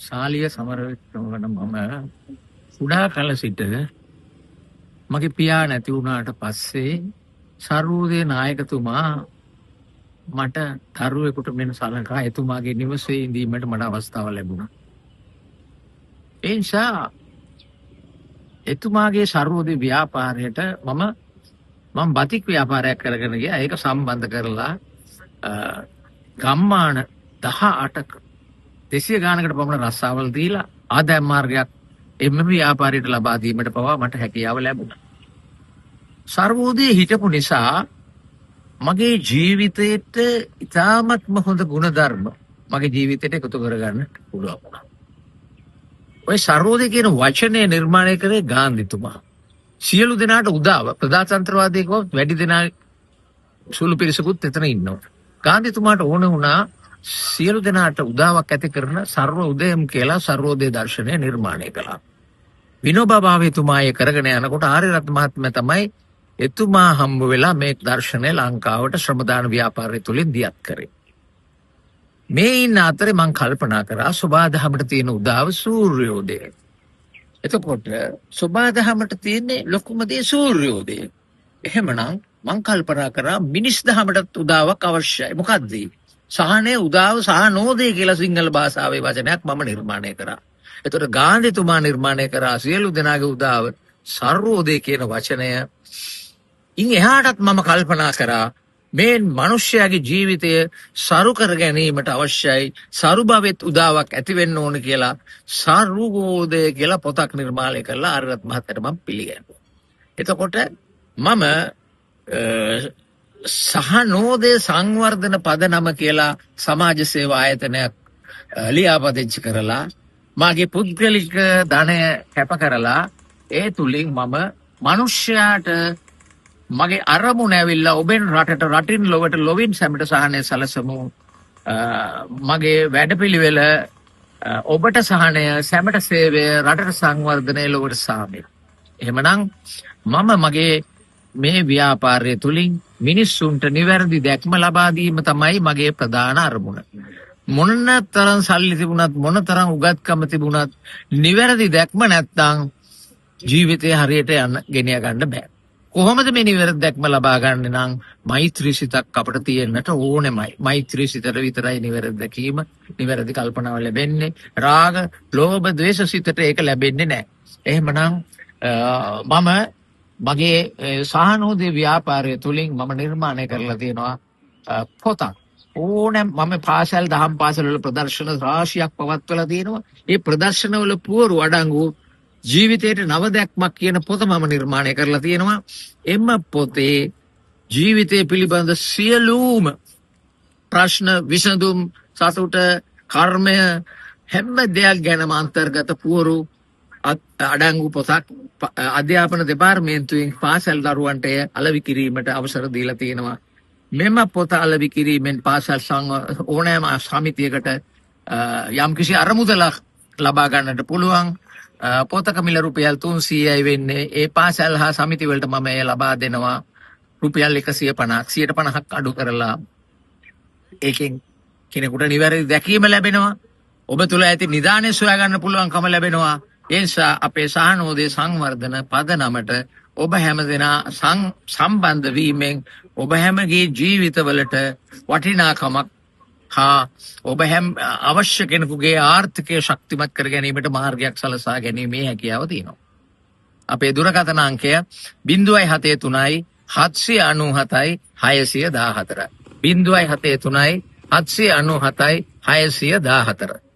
සාලිය සමරවික්‍රම වන මම කුඩා කල සිට මගේ පියා නැති වුණාට පස්සේ සර්වෝදය නායකතුමා මට දරුවෙකුට මෙන් සලකා එතුමාගේ නිවසේ ඉඳීමට මට අවස්ථාව ලැබුණා. ඒ නිසා එතුමාගේ සර්වෝදය ව්‍යාපාරයට මම මම බතික් ව්‍යාපාරයක් කරගෙන ගියා. ඒක සම්බන්ධ කරලා ගම්මාන 18ක 200 ගානකට පමණ රස්සාවල් දීලා ආදායම් මාර්ගයක් එම ව්‍යාපාරයට ලබා දීමට පවා මට හැකියාව ලැබුණා. සර්වෝදය හිටපු නිසා මගේ ජීවිතේට ඉතාමත්ම හොඳ ගුණධර්ම මගේ ජීවිතේට එකතු කරගන්න පුළුවන් වුණා. ඔය සර්වෝදය කියන වචනය නිර්මාණය කරේ ගාන්ධිතුමා. සියලු දෙනාට උදාව ප්‍රජාතන්ත්‍රවාදයේ කිව්වොත් වැඩි දෙනා සුළු පිරිසකුත් එතන ඉන්නවා. ගාන්ධිතුමාට ඕන වුණා සියලු දෙනාට උදාවක් ඇති කරන සර්ව උදයම් කියලා සර්වෝදය දර්ශනය නිර්මාණය කළා. විනෝබා භාවේතුමා ඒ කරගෙන යනකොට ආර්යරත්න මහත්මයා තමයි එතුමා හම්බ වෙලා මේ දර්ශනය ලංකාවට ශ්‍රමදාන ව්‍යාපාරය තුලින් දියත් කරේ. මේ ඉන්න අතරේ මං කල්පනා කරා සෝබාදහමට තියෙන උදාව සූර්යෝදය. එතකොට සෝබාදහමට තියෙන්නේ ලොකුම දේ සූර්යෝදය. එහෙමනම් මං කල්පනා කරා මිනිස් දහමටත් උදාවක් අවශ්‍යයි. මොකද්ද? සහනය උදාව සහනෝදය කියලා සිංහල භාෂාවේ වචනයක් මම නිර්මාණය කරා. එතකොට ගාන්ධිතුමා නිර්මාණය කරා සියලු දෙනාගේ උදාව සර්වෝදය කියන වචනය. ඉන් එහාටත් මම කල්පනා කරා මේ මිනිස්යාගේ ජීවිතය සරු කර ගැනීමට අවශ්‍යයි සරු භවෙත් උදාවක් ඇති වෙන්න ඕන කියලා සරුගෝදය කියලා පොතක් නිර්මාණය කරලා ආර්යරත්න මහත්තයාට මම පිළිගැන්නුවා. එතකොට මම සහනෝදය සංවර්ධන පදනම කියලා සමාජ සේවා ආයතනයක් ලියාපදිංචි කරලා මාගේ පුද්ගලික ධනය කැප කරලා ඒ තුලින් මම මිනිස්යාට මගේ අරමුණ ඇවිල්ලා ඔබෙන් රටට රටින් ලොවට ලොවින් සැමට සහනය සලසමු. මගේ වැඩපිළිවෙල ඔබට සහනය සැමට සේවය රටට සංවර්ධනය ලොවට සාමය. එහෙමනම් මම මගේ මේ ව්‍යාපාරය තුලින් මිනිස්සුන්ට නිවැරදි දැක්ම ලබා දීම තමයි මගේ ප්‍රධාන අරමුණ. මොන තරම් සල්ලි තිබුණත් මොන තරම් උගත්කම තිබුණත් නිවැරදි දැක්ම නැත්නම් ජීවිතේ හරියට යන්න ගෙනිය ගන්න බෑ. කොහොමද මේ නිවැරදි දැක්ම ලබා ගන්න නම් මෛත්‍රී සිතක් අපට තියෙන්නට ඕනෙමයි. මෛත්‍රී සිතට විතරයි නිවැරදි දැකීම, නිවැරදි කල්පනාව ලැබෙන්නේ. රාග, ලෝභ, ද්වේෂ සිතට ඒක ලැබෙන්නේ නැහැ. එහෙමනම් මම මගේ සහනෝදය ව්‍යාපාරය තුලින් මම නිර්මාණය කරලා තියෙනවා පොතක්. ඕනෑම මම පාසල් දහම් පාසල් වල ප්‍රදර්ශන රාශියක් පවත්වලා තියෙනවා. ඒ ප්‍රදර්ශන වල පුවරු අඩංගු ජීවිතයට නව දැක්මක් කියන පොත මම නිර්මාණය කරලා තියෙනවා. එම පොතේ ජීවිතය පිළිබඳ සියලුම ප්‍රශ්න විසඳුම් සතුට කර්මය හැම දෙයක් ගැනම අන්තර්ගත පුවරු අඩංගු පොතක් අධ්‍යාපන දෙපාර්තමේන්තුවෙන් පාසල් දරුවන්ට එය අලෙවි කිරීමට අවසර දීලා තියෙනවා. මෙම පොත අලෙවි කිරීමෙන් පාසල් ඕනෑම සමිතියකට යම්කිසි අරමුදලක් ලබා ගන්නට පුළුවන්. පොතක මිල රුපියල් 300යි වෙන්නේ. ඒ පාසල් හා සමිති වලට මම එය ලබා දෙනවා රුපියල් 150ක්, 150ක් අඩු කරලා. ඒකෙන් කෙනෙකුට නිවැරදි දැකීම ලැබෙනවා. ඔබ තුළ ඇති නිදානය සොයා ගන්න පුළුවන්කම ලැබෙනවා. ඒ නිසා අපේ සහනෝදය සංවර්ධන පදනමට ඔබ හැම දෙනා සම්බන්ධ වීමෙන් ඔබ හැමගේ ජීවිතවලට වටිනාකමක් හා ඔබ හැම අවශ්‍ය කෙනෙකුගේ ආර්ථිකය ශක්තිමත් කර ගැනීමට මාර්ගයක් සලසා ගැනීමේ හැකියාව තියෙනවා. අපේ දුරකථන අංකය 073 797 614, 073 797 614.